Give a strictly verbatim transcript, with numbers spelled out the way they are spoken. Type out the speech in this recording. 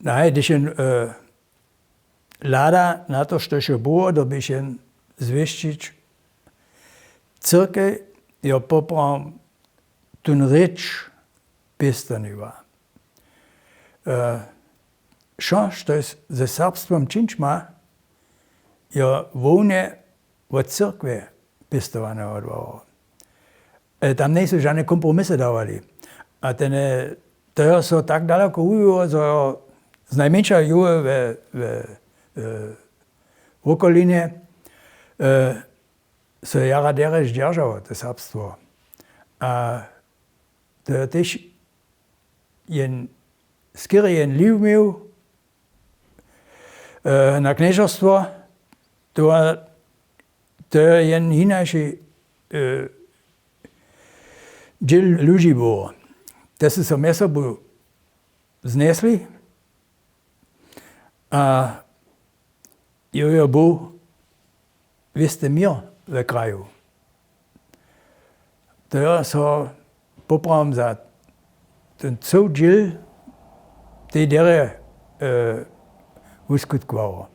Naj hdyž jen hlada na to, štož jo było, dyrbiš jen zwěsćić cyrkej, jo poprawom tón rěč pěstowniła. Wšo, štož ze serbstwom čińć ma, jo hłownje wot cyrkwje pěstowane wotwało. Tam njejsu žane kompromisy dawali. A ten to jo so tak daloko wuwiło, zo jo znajmjeńša juwe we wokolinje so jara derje zdźeržało to serbstwo. A to jo tež jen skerje jen hliw měł na knježerstwo. To jo jen hinaši dźěl ludźi było, te su so mjez sobu znjesli. A jo jo był wěsty měr we kraju. To jo so poprawom za ten coł dźěl tej derje wuskutkowało.